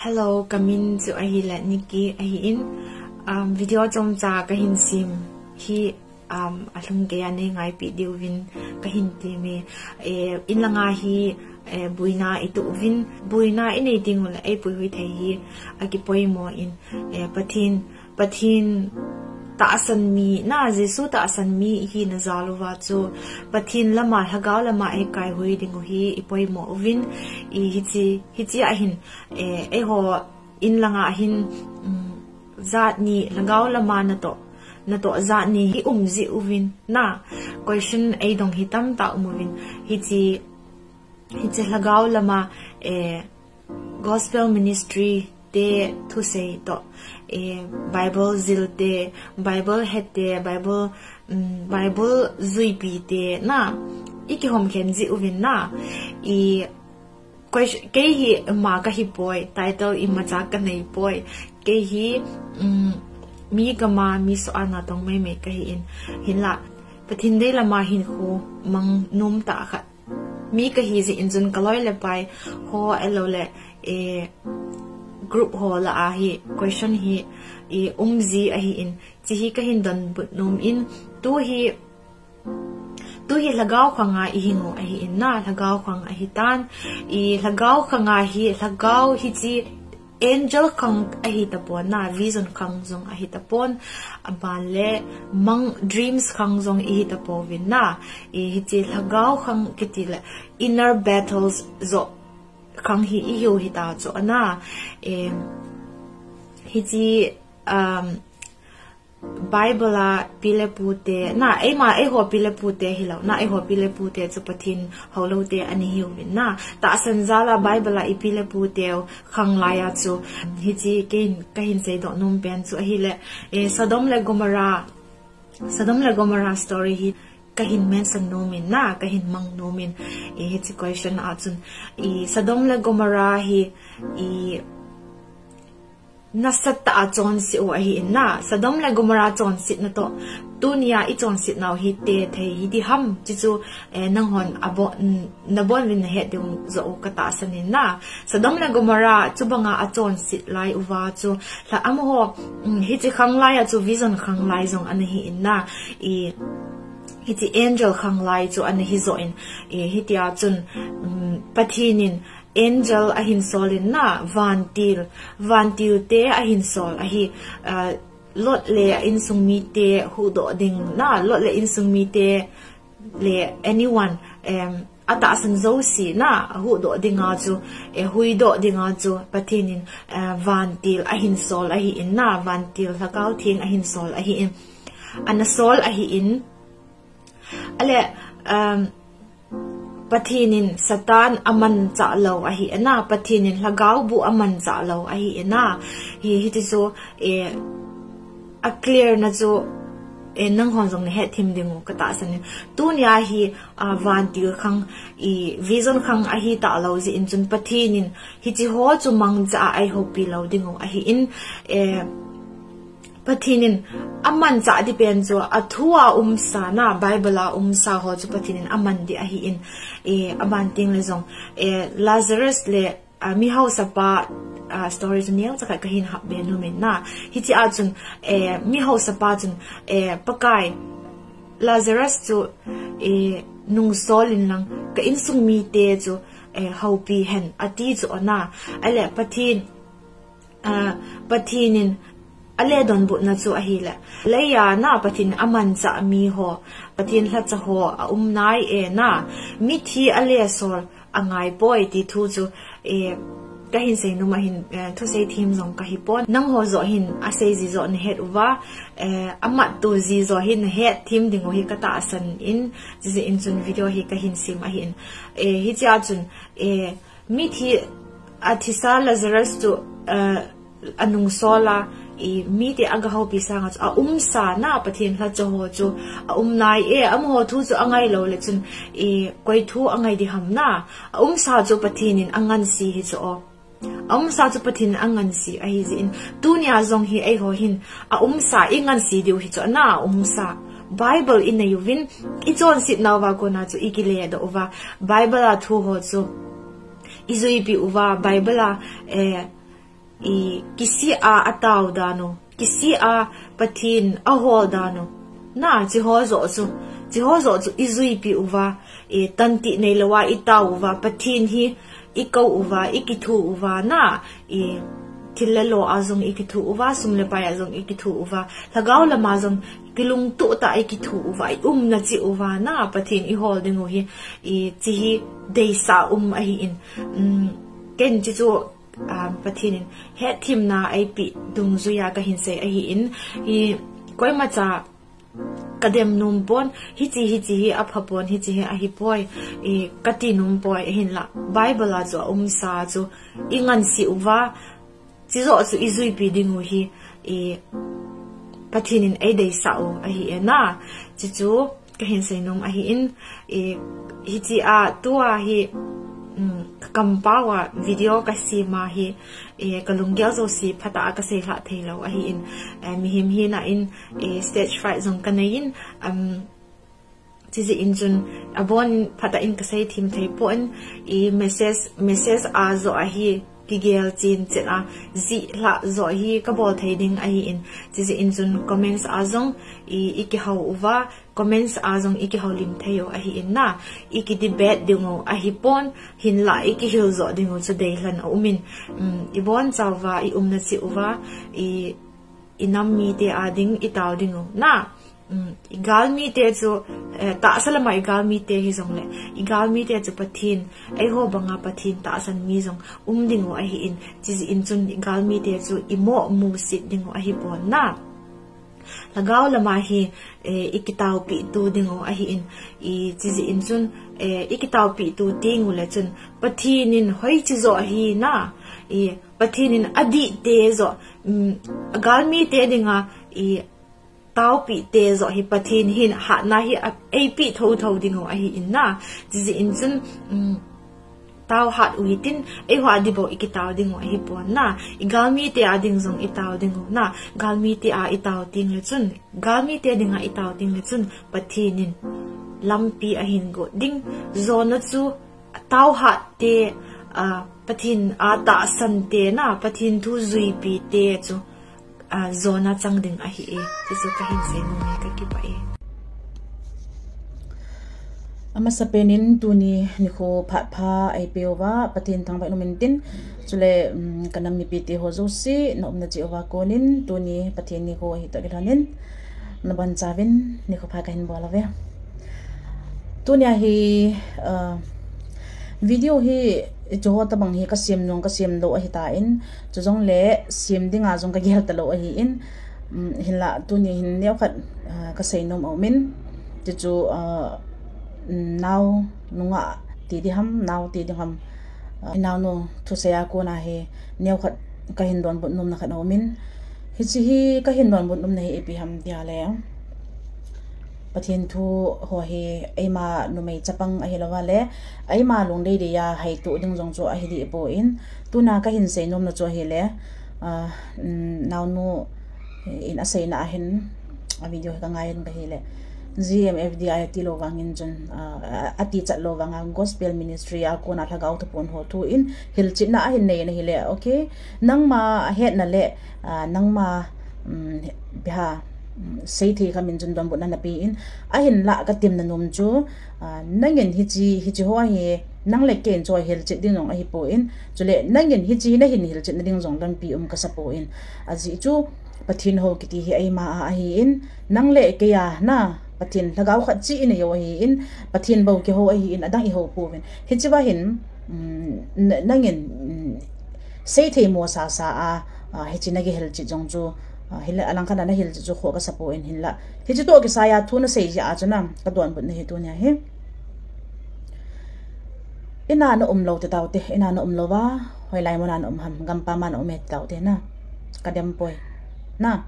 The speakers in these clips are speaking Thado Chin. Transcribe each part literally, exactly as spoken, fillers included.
Hello, kamin chu ahile Nikki ahin, um, video chomcha kahin sem hi, um, alhung geiya nei ngaipi diuvin kahin teme. Eh, in langa hi, eh, buina ituh uvin, buina inei ding uleh eipui hui thei hi akipoimo in, eh, Pathen, Pathen tahsan mi, na Jesu tahsan mi hina jal uva chu, Pathen lama, Lhagao lama eikai hui ding u hi ipoimo uvin, i hiche, hiche ahin, eh, eiho in langa hin, um, jat ni Lhagao lama natoh, natoh jat ni hi um ji uvin na, question eidong hi tamtah um uvin, hiche, hiche Lhagao lama, eh, gospel ministry te thusei toh, eh, Bible jil te, Bible het te, Bible, um, Bible juipi te na, ikihom khen ji uvin na, i Question, kei hi ma kahi poi, title imacha kanei poi. Kei hi, um, mi kama, mi soh a natong maimai kahin. Hinla, Pathen dei lama hinkho mang nom tah khat mi kahi jeh in chun kaloi le pai ho ahilou le, eh, group ho lah a hi question hi, eh, um ji ahin. Hiche hi kahin donbut nom in, tu hi, tu hi Lhagao khanga ihing u ahin na, Lhagao khang ahitan. I Lhagao khanga hi, Lhagao hiche angel khang ahitapon na, vision khang jong ahitapon, aban le mang dreams khang jong ihitapouvin na. I hiche Lhagao khang kiti le inner battles joh khang hi ihiu hita chu ana. Em, hiche, um, Bible a pi le pu te, na, eima, eiho pi le pu te hilou, na, eiho pi le pu te chu Pathen houlou te ana hiuvin na. Tahsan jal a Bible a i pi le pu te khang lai a chu, hiche kei kahin seidoh nom pen chu ahile, eh, Sodom le Gomorrah, Sodom le Gomorrah story hi kahin mention nom in na, kahin mang nom in, eh, hiche question a chun, i Sodom le Gomorrah hi, i nasatah a chonse u ahin na, Sodom le Gomorrah chonsetna toh, tunia i chonsetnau hi tethei hi diham, chuchu, eh, nanghon abon, nabon uvin nahet diu joh u katahsan in na. Sodom le Gomorrah chubanga achonset lai uva chu, la amaho, um, hiche khang lai a chu vision khang lai jong ana hi in na, i, hiche angel khang lai chu ana hi joh in, i, hitia chun, um, Pathen in, angel ahin sol in na, vantil, vantil te ahin sol ahi, ah, Lot le a insung mite huhdoh ding na, Lot le insung mite le anyone, em, atahsan jouse na, ahuhdoh dinga chu, eh, huhdoh dinga chu, Pathen in, eh, vantil ahin sol ahin na, vantil Lhagao Theng ahin sol ahin, ana sol ahin, ale, em, Pathen in Satan amanchah lou ahi ana, Pathen in Lhagao bu amanchah lou ahi ana. Hi, hiti chu, eh, a clear na chu, eh, nanghon jong nahet thim ding u katahsan in. Tunia hi, ah, vantil khang, i vision khang ahi talou jeh in chun Pathen in hiche ho chu mangcha a eihoupi lou ding u ahin, eh, Pathen in amanchah di pen chu, athu a umsa na, Bible a umsa ho chu Pathen in aman di ahin, eh, aban teng le jong, eh, Lazarus le, ah, mihaosapa, ah, story chu neocha khat kahin hap be nom in na. Hiche a chun, eh, mihaosapa chun, eh, Pakai, Lazarus chu, eh, nungsol in lang, ka insung mite chu, eh, houpi hen, ati chu ana. Ahile Pathen, ah, Pathen in ale donbutna chu ahile, leiya na Pathen amanchah mi ho, Pathen lhacha ho aum nai e na, mithi ale sol angai poi ti thu chu, eh, kahin seinom ahin, eh, thusei them jong kahi pon. Nangho joh hin asei ji joh nahet uva, eh, amatto ji joh hin nahet them ding u hi katahsan in, jeh in chun video hi kahin sem ahin. Eh, hiche a chun, eh, Mithi, athisa Lazarus chu, eh, anungsol a, i mite agahoupi sanga chu, aumsa na Pathen lhacha ho chu, aum nai e, amaho thu chu angai lou le chun, i koi thu angai di ham na, aumsa chu Pathen in angansi hi chu o. Aumsa chu Pathen in angansi ahi jeh in, tunia jong hi eiho hin, aumsa ingansi diu hi chu na, aumsa. Bible inei uvin, ichonsetnauva kona chu ikiledoh uva, Bible a thu ho chu ijuipi uva, Bible a, eh, i, kisih a atao dan u, kisih a Pathen ahol dan u. Na, chiho joh chu, chiho joh chu i juipi uva, i, tantih neilou a i tao uva, Pathen hi i kou uva, i kithu uva, na, i, thil le lo a jong i kithu uva, sum le pai a jong i kithu uva, lhagao lama jong kilungtoh tah a i kithu uva, i umna cheh uva, na, Pathen i hol ding u hi, i, chi hi deisah um ahi in. Um, ken chi chu, um, Pathen in hetthemna eipeh dungjuia kahin sei ahi in, i, koima cha ka dem nom pon, hichi, hichi hi apha pon, hichi hi ahi poi, i, kati nom poi, ahinla Bible a chu aumsa chu i ngansih uva, chi joh chu i juipi ding u hi, i, Pathen in ei deisah u ahi e na, chi chu kahin sei nom ahi in, i, hichi a tua hi, um, ka kampau a video ka sem a hi, i, ka lunggel jouse phatah a ka seilhah theilou ahi in, eh, mihem hina in, i, stage fright jong ka nei in, um, chi jeh in chun, abon phatah in ka seithem thei pon, i, message, message a joh a hi, kigel chen chen a, jih lhah joh hi ka bol thei ding ahi in, chi jeh in chun comments a jong, i, i kihou uva, comments a jong i kihoulim thei u ahi in na, i kidebate ding u ahi pon, hinla i kihil joh ding u chu deilhen a um in, um, i bonchauva, i umna cheh uva, i, i nam mite a ding i tao ding u na, um, i galmite chu, eh, tahsa lama i galmite hi jongle, i galmite chu Pathen, eiho banga Pathen tahsan mi jong um ding u ahi in, chi jeh in chun i galmite chu i mo musit ding u ahi pon na. Lhagao lama hi, eh, i kitaopeh to ding u ahi in, i, chi jeh in chun, eh, i kitaopeh to teng u le chun, Pathen in hoiche joh hi na, i, Pathen in adih te joh, um, galmite dinga, i, taopeh te joh hi Pathen hin hatna hi a, eipeh thotho ding u ahi in na, chi jeh in chun, um, tao hat u hitin, eiho a ding bou i kitao ding u ahi pon na, i galmite a ding jong i tao ding u na, galmite a i tao teng le chun, galmite dinga i tao teng le chun, Pathen in lampi ahin got ding, jona chu tao hat te, a, Pathen a tahsan te na, Pathen thu juipi te chu, a, jona chang ding ahi e, ti chu kahin sei nom e, ka kipah e. Amasapen in tuni nikho phat pha eipeh uva, Pathen thangvah in um intin, chule, um, ka nam mipite ho jouse, na umna cheh uva kon in, tuni Pathen nikho ahi toh kilhon in, na bonchauvin nikho pha kahin bol uve. Tunia hi, uh, video hi, chuho tabang hi ka sem nung, ka sem lou ahi tan, chujongle sem dinga jong ka gel talou ahi in, um, hinla tuni hin neokhat, uh, ka sei nom a um in, ti chu, uh, nao nungah ti ding ham, nao ti ding ham, uh, i naonu thusei a kona hi neokhat kahin donbut nomna khat a um in, hiche hi kahin donbut nomna hi ipi ham tia le, Pathen thu ho hi eima numei chapang ahilouva le, eima lungdei dei a haitu ding jong chu ahi deh pon, tuna kahin sei nomna chu ahile, ah, um, naonu in aseina ahin, a video hi ka ngai in ka hile, G M F D I tilou vangin chun, ah, a, ati chat lou vanga gospel ministry a kona lhagao thuphon ho thu in hilchetna ahin nei na hile, okay, nangma hetna le, ah, nangma, um, biha, um, seithei khamin chun donbutna nape in, ahinla ka temna nom chu, ah, nangin hiche, hiche ho hi, nang le kei in chu hilchet ding jong ahi pon, chule nangin hiche nahin hilchetna ding jong lampi um kasa pon, ajeh chu Pathen hou kiti hi eima a ahi in, nang le kei a na, Pathen lhagao khat cheh inei u ahi in, Pathen bou kihou ahi in, adang ihou pouvin. Hiche va hin, um, na, nangin, um, seithei mo sasa a, a, hiche na kihilchet jong chu, a, hile alangkhat a na hilchet chu khoh kasa pon hinla. Hiche toh kisai a thu nasei jeh a chu na, ka donbutna hi tunia hi. Ina na um lou ti taute, ina na um louva, hoilai muna na um ham, gampam a na um e ti taute na. Ka dem poi. Na.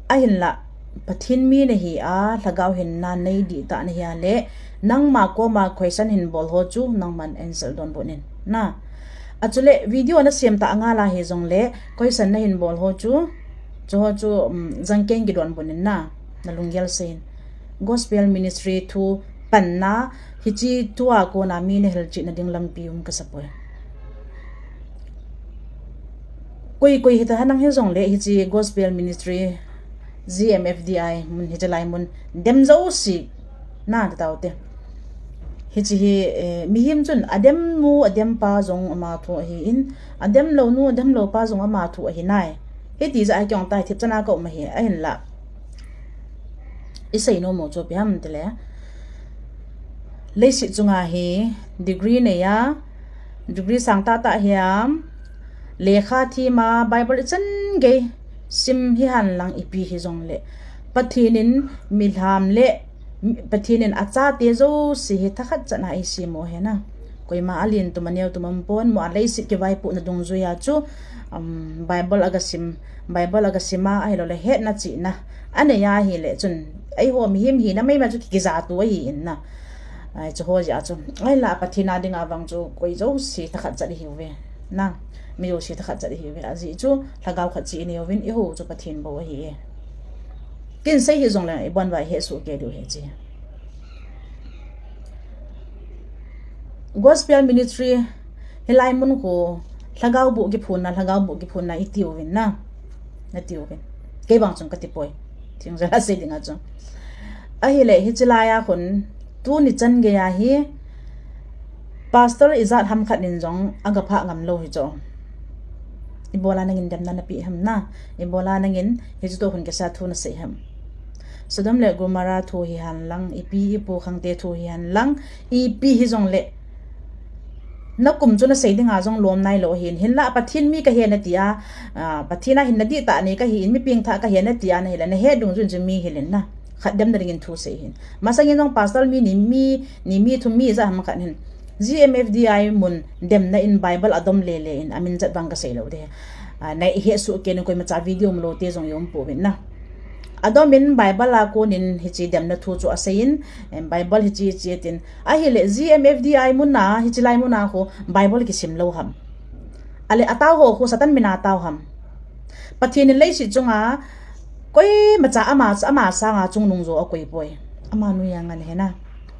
Ahinla, Pathen mi nahi a, lhagao hinna nei dih tah nahi a le, nangma koma question hin bol ho chu, nangman answer donbut in. Na. Achule, video na sem tah ngal a hijongle, question nahin bol ho chu, chuho chu, um, jangkeng kidonbut in na, na lunggel seiyin. Gospel ministry thu panna, hiche thu a kona mi na hilchetna ding lampi um kasa poi. Koi koi hita hanang hijongle hiche gospel ministry, G M F D I mun hiche lai mun dem jouse na ta taute. Hiche hi, eh, mihem chun adem nu adem pa jong ama thu ahin, adem lou nu adem lou pa jong ama thu ahi nai. Hiti jeh a kei jong tai thip chana ka um ahi, ahinla. I sei nom u chu ipi ham tile, leiset chunga hi degree nei a, degree sang tah tah hiam, lekha thim a, Bible i chan gei sim hi hen lang ipi hijongle, Pathen in milham le, Pathen in achate jouse hi thakhat chan a eisem u ahi na. Koima alen tum aneo tum umpon, mo a leiset kivaipohna dungjuia chu, um, Bible aga sim, Bible aga sim a, ahilouleh hetna chihna anei a ahile chun, eiho mihem hina mai ma chu ki, kijat u ahi in na. Ai, chu ho jeh a chu, ahinla Pathen a dinga vang chu koi jouse thakhat chat ihiuve na. Mi jouse thakhat chat ihiuve. Ajeh chu lhagao khat cheh inei uvin, eiho chu Pathen bou ahi e. Kin sei hijongle ibon uva ihe soh kei diu ahi che. Gospel ministry hilai mun khu lhagao boh kiphonna, lhagao boh kiphonna iti uvin na. Nati uvin. Kei vang chun kati poi. Thing jala sei dinga chu. Ahile hiche lai a khun tuni chan gei a hi pastor ijat ham khat in jong aga phah ngam lou hi chu. Ibola nangin demna napeh ham na. Ibola nangin hiche toh khun kisa thu nasei ham. Sodom le Gomorrah thu hi hen lang, ipi ipu khangte thu hi hen lang, ipi hijongle. Nakum chu nasei dinga jong lom nailou ahin, hinla Pathen mi kahi nati a, ah, Pathen a hin nadih tah nei kahin, mi pengthah kahi nati a, nahile nahet dungjui in chu mi hilin na. Khat demna dingin thu sei hin. Masangin jong pastor mi ni, mi ni, mi thum mi ijat ham khat hin. G M F D I mun demna in Bible adom lele in, amin jat vang kasei lou de. Ah, na ihe soh kei in, koimacha video um lou te jong i um pouvin na. Adom in Bible a konin hiche demna thu chu asei in, em, Bible hiche hiche tin. Ahile G M F D I mun a, hiche lai mun a khu Bible kisim lou ham. Ale atao ho khu Satan min a tao ham. Pathen in leiset chunga koimacha ama, ama sanga chungnung jo akoi poi. Ama noiya ngen ahi na.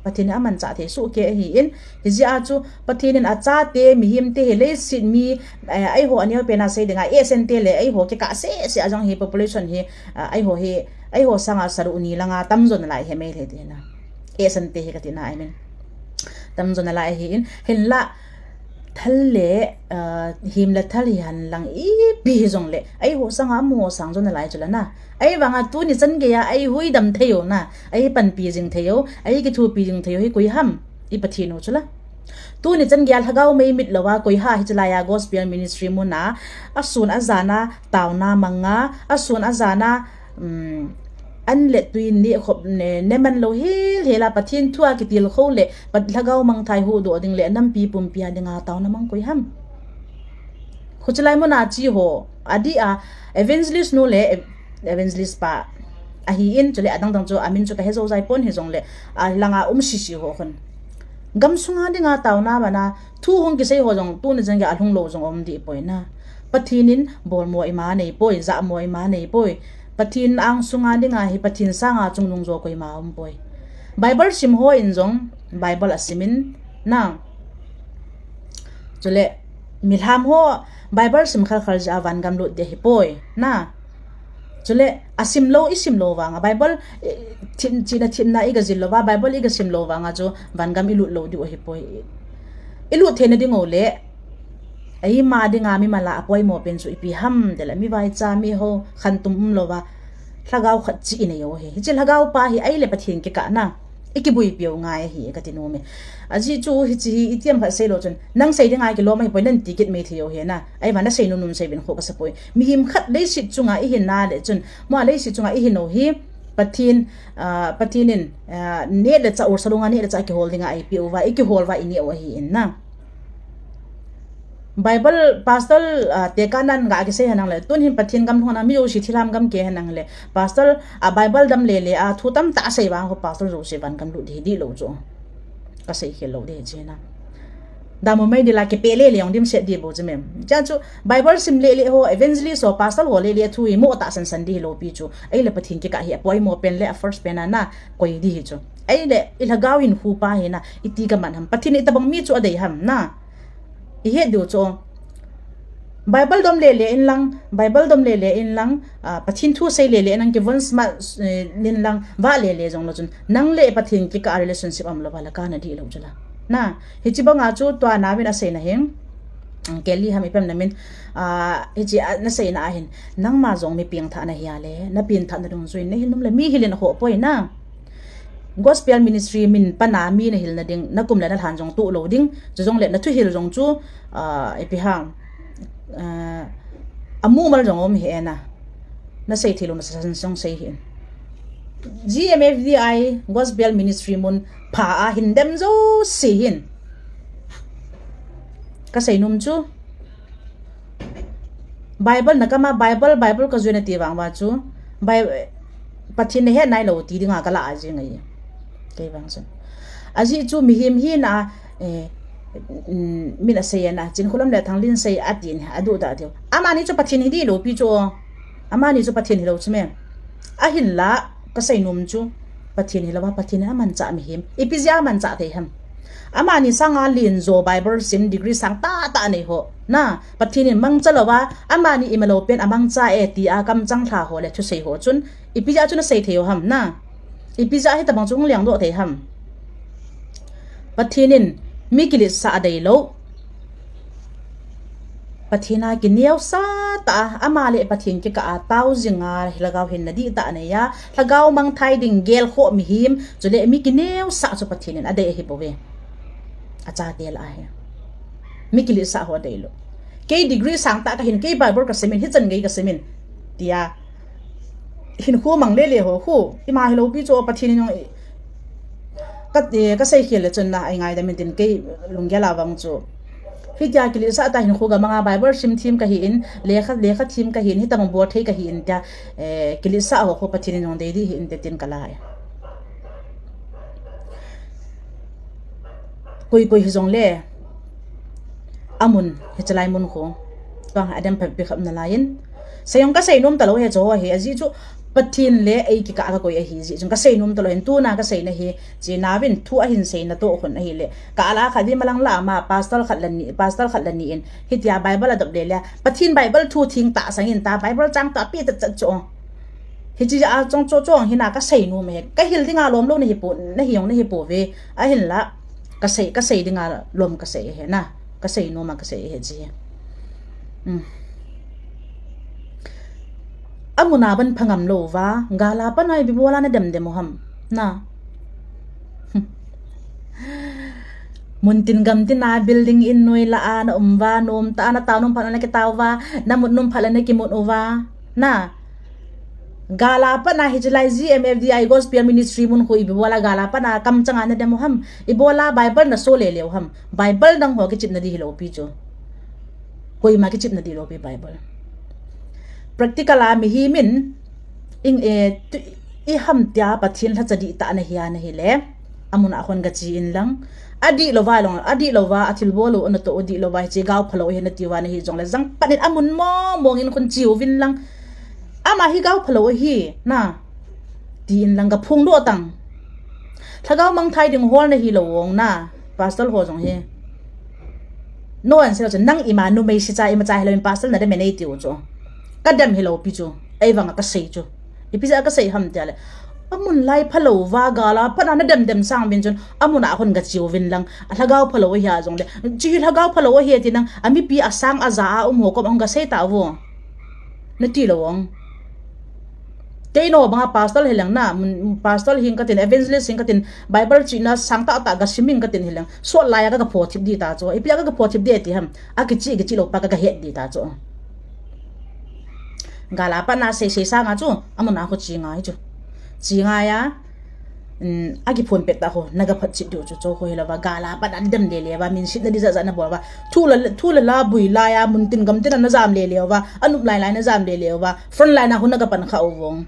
Pathen in amanchah thei soh kei ahin, hijeh a chu Pathen in achate, mihemte hi leiset mi, eh, eiho aneopen a sei dinga, Asian te le eiho kikah sese a jong hi population hi, ah, eiho hi, eiho sanga saruh ni langa tamjo nalai hi mai le ti na. Asian te hi kati na, I mean. Tamjo nalai ahin, hinla, thal le, ah, hem le thal hi hen lang ipi hijongle, eiho sanga amaho sang jo nalai chu la na. Ahivanga tuni chan gei a, eiho idam thei u na, eipanpi jing thei u, eikithopi jing thei u hi koi ham, i Pathen u chu la. Tuni chan gei a lhagao mei mit lou a, koi ham hiche lai a gospel ministry mun a, asun ajan a, taona mang a, asun ajan a, um, an le tui neh khop ne, ne man lou hel hel a, Pathen thu a kitilkhou le, Pat-, lhagao mangthah huhdoh ding le, nampi pumpi a dinga taona mang koi ham. Hiche lai mun a che ho, adih a, evangelist nu le ev-, evangelist pa ahin, chule adang dang chu amin chu kahe jou jai pon hijongle, alanga um sese ho khun. Gamsunga dinga taona mana, thu hung kisei ho jong, tuni chan gei a alhung lou jong um deh poi na. Pathen in bolmo ima nei poi, jahmo ima nei poi. Pathen angsunga dinga hi Pathen sanga chungnung jo koima um poi. Bible sim ho in jong, Bible asim in, na. Chule, milham ho, Bible sim khal khal jeh a vangam lut ding ahi poi, na. Chule, asim lou, isim lou vanga, Bible, eh, thim, chihna thimna iga jil lou va, Bible iga sim lou vanga chu, vangam ilut lou diu ahi poi. Ilut theina ding u le, eima dinga mimal a apoimo pen chu ipi ham tile, mi vaicha, mi ho, khantum um lou va, lhagao khat cheh inei u ahi. Hiche lhagao pa hi, ahile Pathen kikah na. Ikibuipi u ngai ahi, kati nom e. Ajeh chu hiche hi, itiham khat sei lou chun, nang sei dinga kilom ahi poi, nati kit mai thei u ahi na. Ahivang nasei nom nom sei uvin kho kasa poi. Mihem khat leiset chunga ihin na le chun, mo a leiset chunga ihin u hi, Pathen, ah, Pathen in, ah, neh le chah, ur salunga neh le chah kihol dinga eipeh uva, ikihol uva ineh u ahin na. Bible, pastor, ah, tekahnan ga kisei henlang le, tun hin Pathen gam lhung a mi jouse thilha gam kei henlang le, pastor, ah, Bible dam lele a, thu tamtah asei vang ho pastor jouse vangam lut ding dih lou chu. Kasei khel lou ding chu na. Damu mai ding la kipeh lele jong dimset ding bou chu mem. Chua chu Bible sim lele ho, evangelist ho, pastor ho lele thu hi mo tahsan san ding hilou pi chu. Ahile Pathen kikah hi apoimo pen le a first pen a na koi ding hi chu. Ahile, i lhagao hinkho pa hi na, iti kaman ham. Pathen in itobang mi chu adei ham na. Ihet diu chu. Bible dom lele in lang, Bible dom lele in lang, ah, Pathen thu sei lele in lang, kivon smat, eh, in lang, vah lele jong lou chun, nang le Pathen kikah a relationship aum lou va le kana dih lou chu la. Na, hiche banga chu tua nauvin asei na hin, mm, Kelly ham ipi ham namin, ah, hiche a, nasei na ahin, nangma jong mi pengthah nahi a le, na pengthah na dungjuiyin, nahin nom le mi hilin akhoh poi na. Gospel ministry min pan a mi nahil na ding, na kum le na lhan jong toh lou ding, chujongle na thuhil jong chu, ah, ipi ham, ah, amumal jong um hi e na. Nasei thei lou na sa san jong sei hih in. G M F D I Gospel Ministry mun pha a hin dem jouse hin. Kasei nom chu. Bible na kama Bible, Bible kajui na ti vang uva chu. Bi-, Pathen nahet nailou ti dinga kala a jing ahi. Kei vang chun. Ajeh chu mihem hina, eh, mm, min asei na, Chinkholam le Thanglin sei atin, aduh da diu. Amani chu Pathen hi dih lou pi chu. Amani chu Pathen hilou chu me. Ahinla, kasei nom chu. Pathen hilou va, Pathen in amanchah mihem. Ipi jeh a amanchah thei ham. Amani sanga len jo Bible sim degree sang tah tah nei ho. Na, Pathen in mangcha lou va, amani imalou pen amangcha e ti a kamchang lha ho le thusei ho chun. Ipi jeh a chu nasei thei u ham na. Ipi jeh a hitabang chu hung lengdoh thei ham. Pathen in mi kiletsah adei lou. Pathen a kineosah tah a, ama le Pathen kikah a tao jing a, lhagao hinna dihtah nei a, lhagao mangthai ding gelkhoh mihem, chule mi kineosah chu Pathen in adei ahi bouve. Achate lah a hi. Mi kiletsah ho adei lou. Kei degree sang tah kahin, kei Bible kasimin, hichan gei kasimin. Tia. Hinkho mang lele ho khu. Ima hilou pi chu Pathen in jong i, ka, eh, kasei khel le chun na, ai ngaidam in tin kei lunggel a vang chu. Hitia kiletsah tah hinkho gamang a Bible sim them kahin, lekha, lekha them kahin, hitabang bol thei kahin tia, eh, kiletsah ho khu Pathen in jong dei dih hih in te tin kala e. Koi koi hijongle. Amun, hichelai mun khu. Tua adem pha pi khap nalai in. Seiyong kasei nom talou hi chu ho hi. Ajeh chu Pathen le ei kikah a kakoi ahi. Jeh chun kasei nom talou hin tuna kasei na hi. Chena vin thu ahin sei natoh khun ahile. Ka ala khat vin malang la ma pastor khat le ni, pastor khat le ni in. Hitia Bible adop lele. Pathen Bible thu theng tah sangin ta Bible chang tah pi tah chat chu. Hiche a chong cho chong hina kasei nom e. Kahil dinga lom lou nahi pou, nahi jong nahi pouve. Ahinla. Kasei, kasei dinga lom kasei ahi na. Kasei nom a kasei ahi ji. Hmm. Amun a ban pha ngam lou va, gal a pat a ipi bol a nadem dem u ham. Na. Muntin gamtin a building in noi la a naum uva, nom tah a natao nom phat a nakitao uva, namut nom phat a nakimut uva. Na. Gal a pat a hichelai G M F D I Gospel Ministry mun khu ipi bol a gal a pat a kamchang a nadem u ham. Ipi bol a Bible naso lele u ham. Bible dang ho kichepna dih hilou pi chu. Koima kichepna dih lou pi Bible. Practical a mihem in, ing, eh, tu, i ham tia Pathen lhacha dihtah nahi a nahile. Amun a khun gache in lang. Adih lou va long, adih lou va, athilbol lou, natoh u dih lou va, hiche gao phalou hi nati uva nahi jongle. Jang pat in amun mong mong in khun che uvin lang. Ama hi gao phalou ahi, na. Ti in lang gaphongdoh tang. Lhagao mangthai ding hol nahi lou ong na. Pastor ho jong hi. No an sel chu nang ima numei si cha ima cha hilou in pastor nadem e nei tiu chu. Kadem hilou pi chu. Ei vang a kasei chu. Ipi jeh a kasei ham tia le. Amun lai phalou va gal a pat a nadem dem sang vin chun. Amun a khun gache uvin lang. Alhagao phalou ahi a jongle. Chi lhagao phalou ahi ti nang. Amipi asang aja a um ho kom a hung gasei ta uvo. Nati lou ong. Kei no banga pastor hileng na, mun, pastor hing katin, evangelist hing katin, Bible china sang tah tah gasim hing katin hileng. Sot lai a ka, kapho thip dih ta chu. Ipi a ka, kapho thip dih ti ham. Akiche, kiche lou pa ka, kahet dih ta chu. Gal a pat a sei sei sang a chu. Amun a khu che ngai chu. Che ngai a. Um, akiphon pet ta ho, nagaphat chit diu chu, chu khu hilou va, gal a pat a dem lele va, min sitna ding jat jat nabol va. Thu la, thu la la bui lai a, muntin gamtin a najam lele va, anup lai lai najam lele va, front line a khu nagapan kha uvong.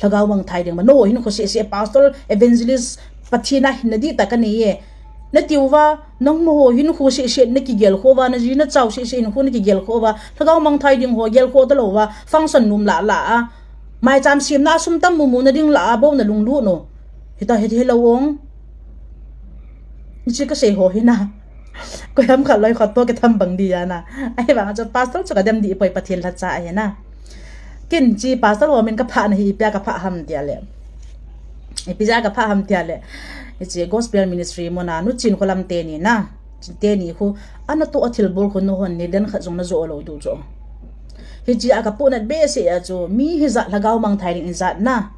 Lhagao mangthai ding va, no hinkho seh seh, pastor, evangelist, Pathen a hinna dihtah kanei e. Nati uva, nangma ho hinkho seh seh, nakigel kho uva, naji nachao seh seh, hinkho nakigel kho uva, lhagao mangthai ding ho, gel kho talou va, function nom la la a. Maicham semna a sum tam mumu na ding lah a bou nalunglut no. Hita hiti hilou ong. Hiche kasei ho hi na. Koiham khat loi khat toh kitham bang di ana. Ahivang chu pastor chu kadem di poi, Pathen lhacha ahi na. Ken chi pastor ho min kaphah na hi ipi a kaphah ham tia le. Ipi jeh a kaphah ham tia le. Hiche gospel ministry muna nu Chinkholam teni na. Teni khu ana toh a thilbol khu nu hon ni den khat jong najo lou diu chu. Hiche a kapohnat behseh a chu mi hijat lhagao mangthai ding ijat na.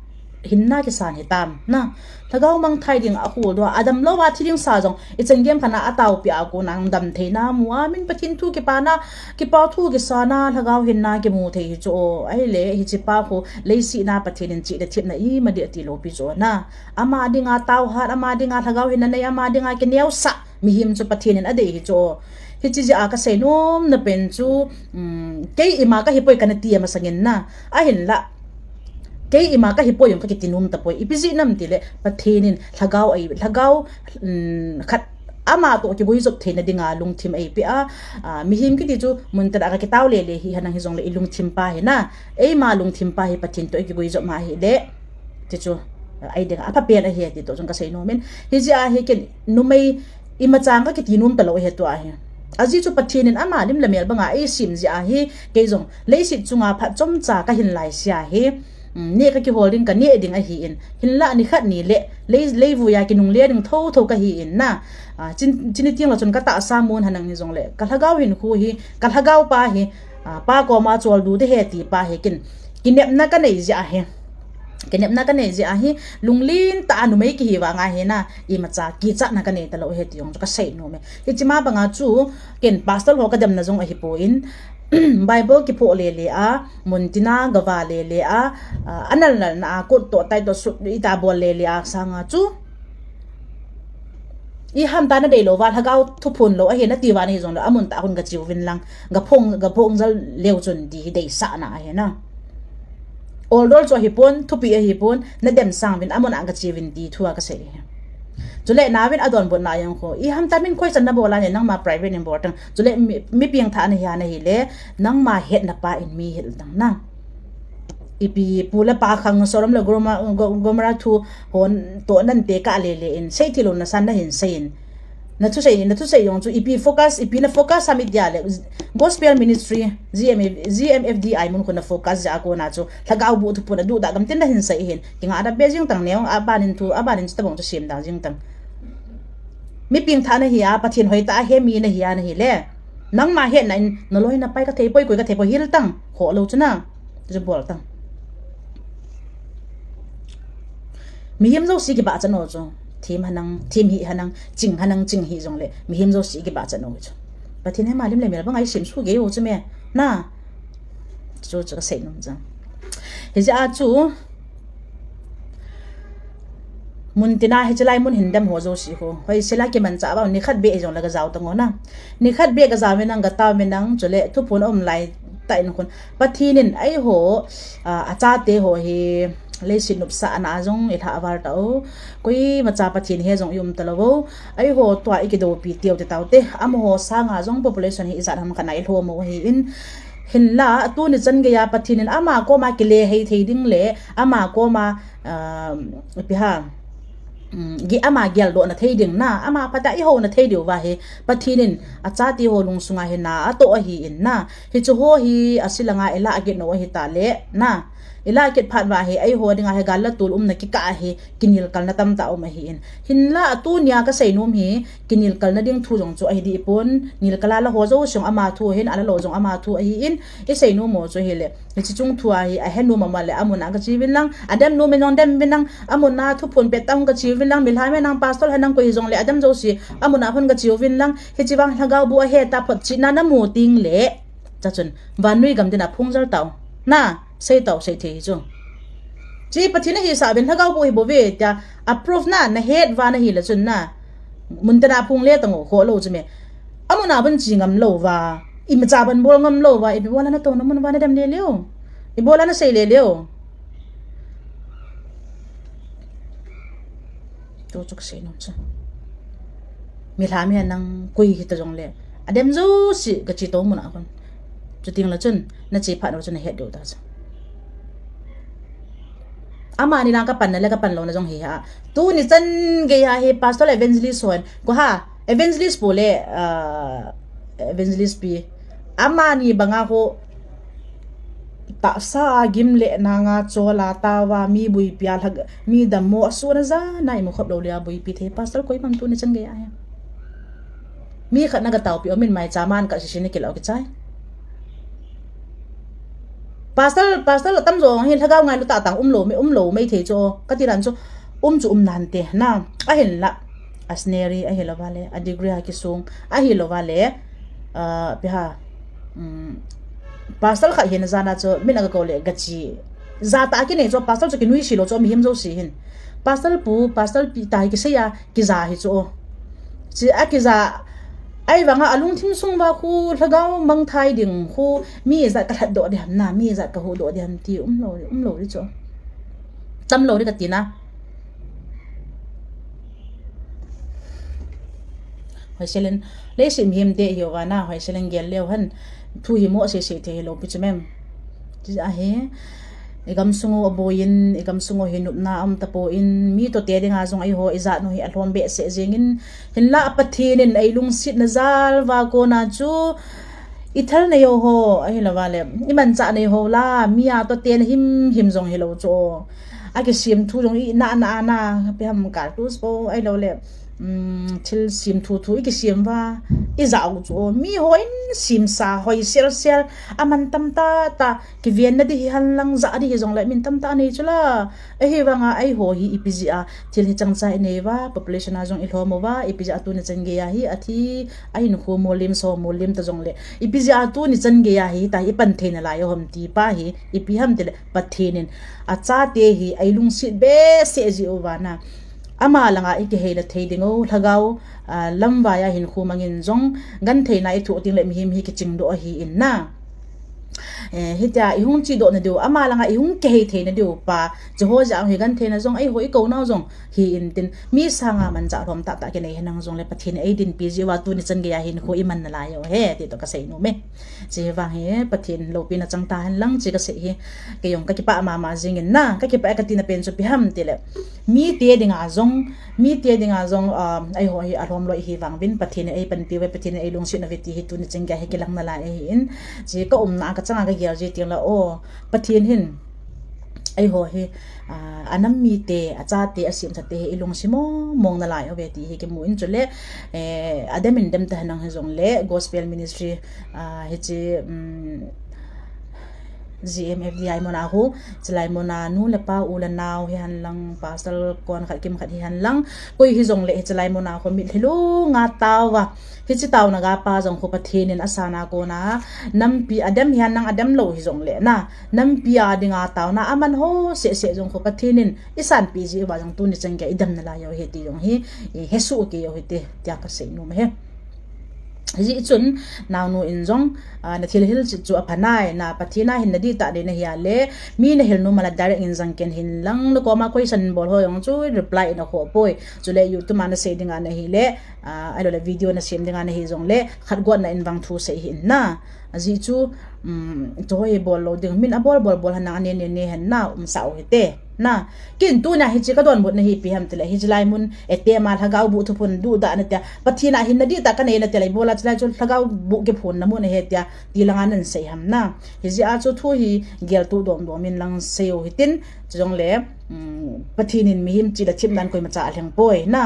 Hinna kisan hitam na. Lhagao mangthai ding a khol doh a, adam lou a thi ding sa jong, ichan gei khat na ataopi a kona dam theina mu a, min Pathen thu kipana, kipa thu kisana, lhagao hinna kimu thei hi chu. Ahile hiche pa khu leiset na Pathen in chihna thepna ima ding ati lou pi chu na. Ama dinga taohat, ama dinga lhagao hinna nei, ama dinga kineosah mihem chu Pathen in adei hi chu. Hiche jeh a kasei nom na pen chu, um, kei ima kahi poi kana ti amasangin na. Ahinla. Kei ima kahi poi jong kakiti nom tapoi. Ipi jeh ham tile, Pathen in lhagao ahi, lhagao, um, khat ama toh kiguijop theina dinga lungthim eipeh a, a, mihem kiti chu mun tina kakitao lele hi hinang hijongle ilungthim pa hi na. Eima lungthim pa hi Pathen toh ikiguijop ma hile. Ti chu, a, ei dinga aphapen ahi ti toh jong kasei nom in. Hijeh a hi ken numei imacha kakiti nom talou ahi tua hi. Ajeh chu Pathen in ama lim le mel banga eisem jeh a hi, kei jong leiset chunga phat chomcha kahin laisea hi. Um, neh kakihol ding kaneh ding ahin. Hinla nikhat nile, lei, leivui a kinungle ding thotho kahin na. A, chin, chini teng le chun katahsa mun hinang hijongle. Kalhagao hinkho hi, kalhagao pa hi, a, pa koma choldo ding ahi ti pa hi ken. Kinepna kanei jeh a hi. Kinepna kanei jeh a hi, lunglen tah a numei kihi vang a hi na, imacha kichatna kanei talou ahi ti jong chu kasei nom e. Hiche ma banga chu, ken pastor ho kademna jong ahipon, Bible kiphoh lele a, mun tina gava lele a, a, anal nal na a, kot toh tai toh sut ita bol lele a sanga chu. Iham tah nadei lou va, lhagao thuphon lou ahi nati va nahi jongle, amun tah a khun gache uvin lang, gaphong, gaphong jal leu chun ti hi deisahna ahi na. Oldol chu ahipon, thupi ahipon, nadem sang uvin, amun a gache uvin ti thu a kasei ahi. Chule nauvin adonbutna jong khu, iham tah min khoichan nabol a ne, nangma private in bol tang. Chule mi, mi pengthah nahi a nahile, nangma hetna pa in mi hil tang na. Ipi pu le pa khang Sodom le Gomorrah, Go-, Gomorrah thu hon toh nante kah lele in, seithei lou nasan nahin sei in. Nathusei, nathusei jong chu ipi focus, ipi na focus ham iti a le, gospel ministry, G M F, G M F D I mun khu na focus jeh a kona chu, lhagao boh thuphon aduh tah gam tin nahin sei hin. Kingah da be jing tang neo, abanin thu, abanin chu tabang chu sem da jing tang. Mi pengthah nahi a, Pathen hoitah a he mi nahi a nahile. Nangma hetna in, naloi napai kathei poi, koi kathei poi hil tang, khoh lou chu na. Chu bol tang. Mihem jouse kibahchat u chu. Them hinang, them hih hinang, ching hinang, ching hih jongle. Mihem jouse kibahchat u chu. Pathen in ama lim le mel banga eisem soh gei u chu me. Na. Chu, chu kasei nom chu. Hijeh a chu. Mun tina hiche lai mun hin dem ho jouse ho. Hoisel a kimanchah a vang nikhat beh hijongle gajao tang u na. Nikhat beh gajao uvin lang, gatao uvin lang, chule thuphon aum lai tah in khun. Pathen in eiho, a, achate ho hi leiset nopsahna a jong ilhah val tau. Koimacha Pathen he jong ium talou. Eiho tua ikidoupi teu te taute. Amaho sanga jong population hi ijat ham khat na ilhom u ahin. Hinla, tuni chan geiya Pathen in ama koma kile hei thei ding le, ama koma, a, ipi ham, um, gi ama geldohna thei ding na, ama phat a ihouna thei diu va hi, Pathen in achate ho lungsunga hi na atoh ahin na. Hichu ho hi asil anga ilah kit nau ahi tale, na. Ilah kit phat va hi, eiho dinga hi gal le tol umna kikah a hi, kinelkalna tamtah um ahin. Hinla, tunia kasei nom hi, kinelkalna ding thu jong chu ahi deh pon, nelkal a la ho jouse jong ama thu ahin, ala lou jong ama thu ahin, isei nom u chu hile. Hiche chung thu a hi, ahe nom a um le, amun a gache uvin lang, adem nom in jong dem uvin lang, amun a thuphon pet tah a hung gache uvin lang, mihem hinang, pastor hinang, koi hijongle, adem jouse, amun a hung gache uvin lang, hiche vang lhagao boh ahe tah photchetna namu teng le, chachun, vannoi gam dinga phung jal tau. Na, sei tau, sei thei hi chu. Chu Pathen ahisah uvin lhagao boh hi bou ve tia, a proof na, nahet uva nahi le chun na. Mun tina phung le tang u, khoh lou chu me. Amun a bon che ngam lou va, imacha bon bol ngam lou va, ipi bol a natouna mun uva nadem lele u. Ipi bol a nasei lele u. Tu chu kasei nom chu. Mihem hinang koi hita jongle. Adem jouse gache tou mun a kon. Chuteng le chun, nache phat nau chun nahet diu ta chu. Amani lang kapanna le kapan louna jong hi ha. Tuni chan geiya hi pastor le evangelist hon. Ko ha, Evangelist pu le, ah, evangelist pi. Amani banga ho tahsa a gim le nanga chola tawa mi buipi a lhag mi dammo a suna ja na imu khop lo le a buipi thei pastor koi man tuni chan gei a he. Mi khat na ka taupi omin mai cha man ka sisi ni kilo kichai. Pastor, pastor tam jo hi lhagao ngai lu ta tang um lo me, um lo mei thei cho. Ka ti ran cho. Um chu um nan te na. A hin la. A scenery a hi lo vale. A degree a kisung. A hi lo vale. Ah, pi ha. Um, pastor khat hin jana cho. Min a ka ko le gachi. Za ta ki nei cho. Pastor cho ki nui si lo cho. Mi him jo si hin. Pastor pu, pastor pi ta hi ki se ya. Ki za hi cho. Chi a ki za. Ai vanga a lungthim sung va khu lhagao mang thai ding khu mi zat ka lhat do di ham na, mi zat ka hu do di ham ti um lo, um lo di cho. Tam lo di ka ti na. Hoi selen, le si mi him de hi va na, hoi selen gel leo han. Thu hi mo se se te hi lo pi chu mem. Chi a he. I gam sungu a boyin, i gam sungu hi nupna am tapo in, mi to te dinga zong ai ho, i zat nu hi a hlom be se zingin, hin la a Pathin in ai lungsit na zal va ko na chu, i thal na yo ho, a hi la va le, i man cha na yo ho la, mi a to te na him, him zong hi lo cho. A ki sim thu zong i na, na, na, pe ham kar tu spo, ai lo le, um, thil sim thu thu i ki sim va, i zau cho. Mi ho in sim sa, hoi sel sel, a man tam ta ta, Ki vian na di hi han lang za di hi zong le min tam ta nei chu la. A hi vanga ai ho hi i pi ji a. Thil hi chang cha i nei va, population a zong i hlom va, i pi ji a tu ni chan gei a hi, a thi, a hin khu mo lim so mo lim ta zong le. I pi ji a tu ni chan gei a hi, ta i pan thei na lai hom ti pa hi, i pi ham ti le Pathin in. A cha te hi, ai lungsit be se ji u va na. Ama langa i ki hei la thei ding o, lhagao, a, lam vai a hin khu mangin zong, gan thei na i thu ting le mi him hi ki ching do hi in na. Eh, hitia i hung chi do na diu, ama langa i hung kehei thei na diu pa, Jehovah ang hi gan thei na zong, ai ho i ko nau zong, hi in tin, mi sanga man cha hlom ta ta ke nei he nang zong le Pathin ei din pi ji wa tu ni chan gei a hin khu i man na lai yo he, ti to ka sei nu me. Chi vang hi Pathin lo pi na chang ta han lang chi ka sei hi, ke yong ka kipa ma ma zing in na, ka kipa ka ti na pen chu pi ham ti le, mi te dinga zong, Mi te dinga zong, um, ai ho hi a hlom loi hi vang vin, Pathin ei pan pi ve, Pathin ei lungsit na ve ti hi tu ni chang gei a hi ki lang na lai hi in. Chi ka um na ka changa ka gel ji ting la o, Pathin hin. Ai ho hi, ah, a nam mi te, a cha te, a sim sa te hi i lungsim mong mong na lai o ve ti hi ki mu in chu le, eh, a dem in dem ta nang hi zong le, gospel ministry, ah, hi chi, um, G M F D I mona hu, chilai mona nu le pa u le nau hi han lang, pastor kon khat kim khat hi han lang, koi hi zong le hi chilai mona hu mit hi lu nga tau va, hi chi tau na ga pa zong khu Pathin in a sana kona, nampi a dem hi han lang a dem lo hi zong le na, nampi a dinga tau na a man ho se se zong khu Pathin in i san pi ji va zong tu ni chang gei a i dem na lai yo hi ti zong hi, i he su ke yo hi te, tia ka sei nu me he. Ji chun, nau nu in zong, ah, na thil hil chu, chu a phanai, na Pathin a hin na di ta de na hi a le, mi na hil nu mala direct in zang ken hin lang, na koma question bol ho zong chu reply in a kho poi. Chu le YouTube ma na sei ding a na hi le, ah, ai lo le video na sem ding a na hi zong le, khat guat na in vang thu sei hin na. A ji chu, um, chu hoi bol lo ding, min a bol bol bol han na, a ne ne ne han na, um sa u hi te. Na, kin tu na hi chi ka don but na hi pi ham ti le, hi chi lai mun, e te ma lhagao bu thu phun du da na tia. Pathin a hin na di ta ka nei na tia lai, bola chi lai chu lhagao bu ke phun na mun he tia, ti langa nan sei ham na. Hi ji a chu thu hi gel tu dom dom in lang sei u hi tin, chu zong le, um, Pathin in mi him chi la thim dan koi ma cha a lheng poi na.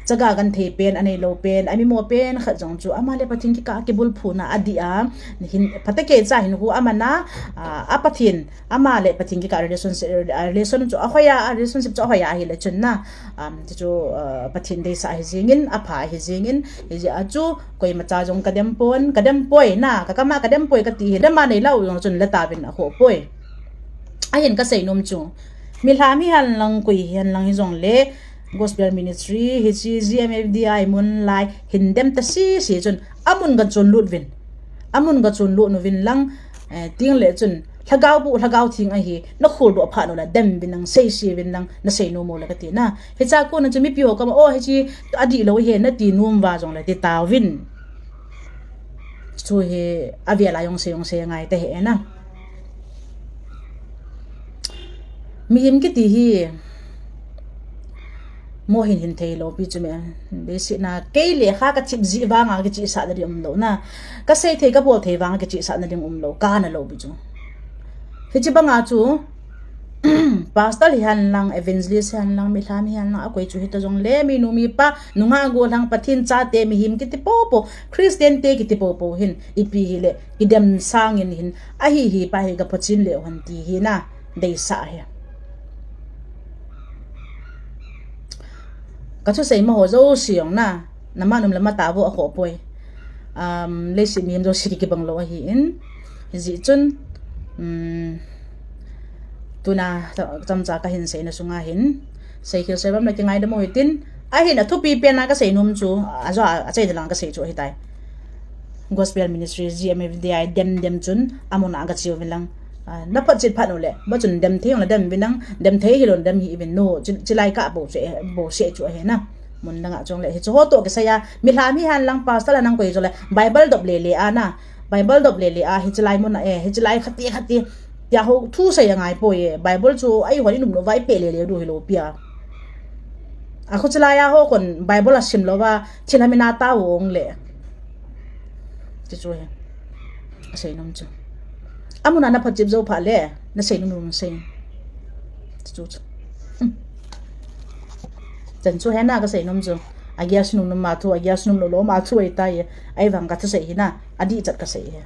Chaga gan thei pen, a nei lo pen, a mi mo pen, khat zong chu, ama le Pathin ki ka ki bul phu na a di a, hin, pha ta ke cha hin hu ama na, a, a Pathin, Ama le Pathin kikah relationship, a relation chu a hoi a, a relationship chu a hoi a ahi le chun na. Um, chu chu, uh, Pathin deisah ahi jingin, a pha ahi jingin, hi jeh a chu, koima cha jong ka dem pon, ka dem poi na, ka kam a ka dem poi ka ti hi, dem a nei lou jong chun le tauvin a ho poi. Ahin ka sei nom chu. Mihem hi hen lang, koi hi hen lang hi jong le, Gospel Ministry, hiche G M F D I mun lai, hin dem ta sese chun, amun ka chun lut uvin. Amun ka chun lut uvin lang, eh, ti le chun, Lhagao bu, Lhagao Theng ahi, na khol doh phat u le, dem uvin lang, seise uvin lang, na sei nom u le ka ti na. Hiche a kon a chu mipi ho koma, o, hiche, adih lou ahi, na ti nom uva jong le, ti tauvin. Chu hi, avel a jong sei, jong sei ngai ta hi na. Mihem kiti hi, Mo hin hin thei lou pi chu me. Beisei na, kei lekha ka chep ji vanga kichehsah na ding um lou na. Ka sei thei ka bol thei vanga kichehsah na ding um lou. Ka na lou pi chu. Hiche banga chu, pastor hihen lang, evangelist hihen lang, mihem hihen lang, akoi chu hita jongle, minu mipa, nungah gollhang, Pathen chate, mihem kiti popo, Christian te kiti popo hin, ipi hile, kidem sangin hin, ahi hi pa hi ka phochen leu hen ti hi na, deisah hi. Ka thusei ma ho jouse jong na, nama nom lama tavo a kho poi. Um, leiset mihem jouse kibang lou ahin. Hijeh chun, um, tuna, chomcha ka hin seina sunga hin. Seikhel sei bam la kingaidam u hitin. Ahin athupi pen a ka seinom chu, ajo a, achai lang ka sei chu ahitai. Gospel Ministry, G M F D I, dem dem chun, amun a ka che uvin lang. Ah, na photchet phat u le, ba chun dem thei ung le dem uvin lang, dem thei hilou dem hih uvin no, chi-, chilai ka bou se, bou se chu ahi na. Mun dang a chong le, hichu ho toh kisai a, mihem hihen lang pastor hihen lang koi chu le, Bible dop lele a na, Bible dop lele a, hichilai mun a e, hichilai khati khati, tia ho thusei angai poi e, Bible chu, ahi ho in um lou va, i pe lele diu hilou pi a. Akhu chilai a ho kon Bible asim lou va, thilha min a tao ong le. Ti chu he. Asei nom chu. Amun a na photchet jou phat le, na sei nom nom sei. Ti chu chu. Hmm. Chan chu he na ka sei nom chu. Agia sei nom nom ma thu, agia sei nom lou lou ma thu ahitai. Ahivang ka thusei hi na, adih chat ka sei hi.